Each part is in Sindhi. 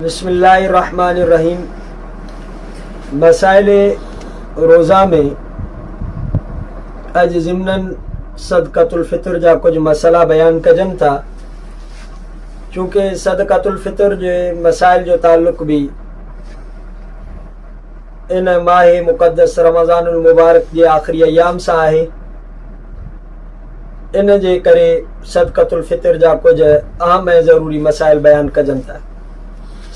بسم الله الرحمٰن الرحيم مسائل روزه ۾ اڄ ضمناً صدقة الفطر جا ڪجهه مسئلا بيان ڪجن ٿا. چونڪه صدقة الفطر جي مسائل جو تعلق به ان ماهه مقدس رمضان المبارڪ جي آخري ايام سان آهي، ان جي ڪري صدقة الفطر جا ڪجهه اهم ۽ ضروري مسائل بيان ڪجن ٿا.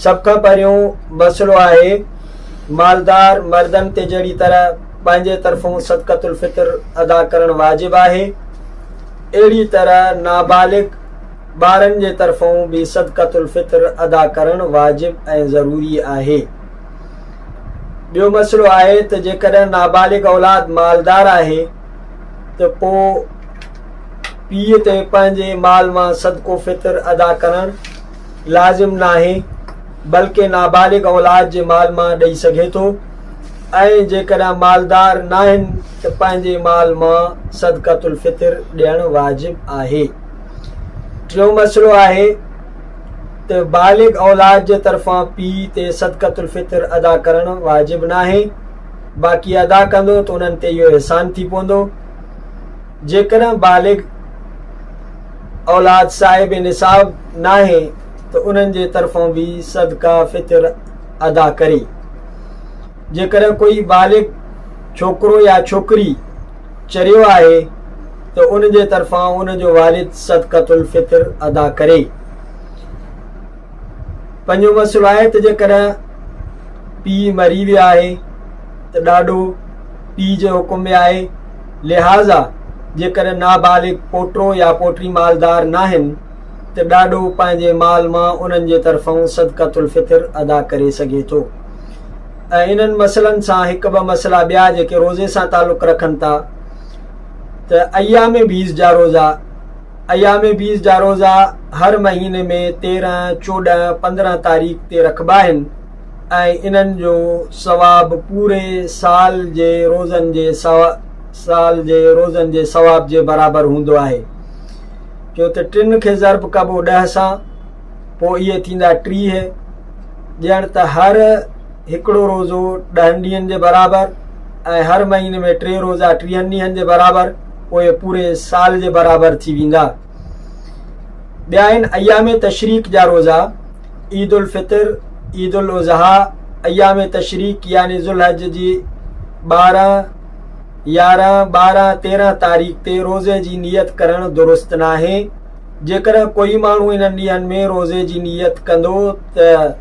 سڀ کان پهريون مسئلو آهي مالدار مردن تي جهڙي طرح پنهنجي طرفون صدقة الفطر ادا ڪرڻ واجب آهي، اهڙي طرح نابالغ ٻارن جي طرفون به صدقة الفطر ادا ڪرڻ واجب ۽ ضروري آهي. ٻيو مسئلو آهي ته جيڪڏهن نابالغ اولاد مالدار آهي ته پوء پيء تي پنهنجي مال مان صدقو فطر ادا ڪرڻ لازم ناهي، بلڪه نابالغ اولاد جي مال مان ڏئي سگهي ٿو ۽ جيڪڏهن مالدار ناهن ته پنهنجي مال مان صدقة الفطر ڏيڻ واجب آهي. ٽيون مسئلو آهي ته بالغ اولاد جي طرفان پيء تي صدقة الفطر ادا ڪرڻ واجب ناهي، باقي ادا ڪندو ته انهن تي اهو احسان ٿي پوندو. جيڪڏهن بالغ اولاد صاحب نصاب ناهي ته انهن جي طرفان به صدقه فطر ادا ڪري. جيڪڏهن ڪوئي بالغ ڇوڪرو يا ڇوڪري چريو آهي ته ان جي طرفان ان جو والد صدقة الفطر ادا ڪري. پنجون مسئلو آهي ته جيڪڏهن پيء مري ويو آهي ته ڏاڏو پيء جي حڪم ۾ آهي، لهٰذا جيڪڏهن نابالغ پوٽو يا پوٽي مالدار ناهن ته ڏاڏو پنهنجي مال مان انهن جي طرفئون صدقة الفطر ادا ڪري سگهي ٿو. ۽ انهن مسئلن سان هڪ ٻه مسئلا ٻيا جيڪي روزي سان تعلق رکن ٿا ته ايام بيض جا روزا، ايام بيض جا روزا هر مهيني ۾ 13، 14، 15 تاريخ تي رکبا آهن ۽ انهن جو ثواب پوري سال جي روزن جي سال جي روزن جي ثواب جي برابر هوندو آهي. ڇو ته ٽن کي ضرب ڪبو 10 سان پوء اهي ٿيندا 30، ڄڻ ته هر هڪڙو روزو 10 ڏينهن جي برابر ۽ هر مهيني ۾ ٽي روزا 30 ڏينهن جي برابر، پوء پوري سال جي برابر ٿي ويندا. ٻيا آهن ايام تشريق جا روزا، عيد الفطر، عيد الاضحيٰ، ايام تشريق يعني ذوالحج جي 12، 11، 12، 13 تاريخ تي روزي جي نيت ڪرڻ درست ناهي. جيڪڏهن ڪوئي ماڻهو انهن ڏينهن ۾ روزي جي نيت ڪندو ته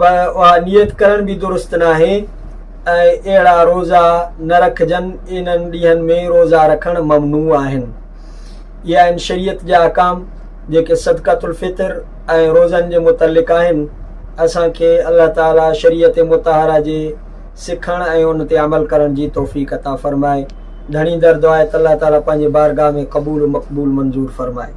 به اها نيت ڪرڻ به درست ناهي ۽ اهڙا روزا نه رکجن، انهن ڏينهن ۾ روزا رکڻ ممنوع آهن. اهي آهن شريعت جا احڪام جيڪي صدقة الفطر ۽ روزن جي متعلق آهن. اسان کي الله تعالي شريعت مطهره جي سکڻ ۽ ان تي عمل ڪرڻ جي توفيق عطا فرمائي. ڌڻي در دعا آهي ته الله تعالي پنهنجي بارگاهه ۾ قبول و مقبول منظور فرمائي.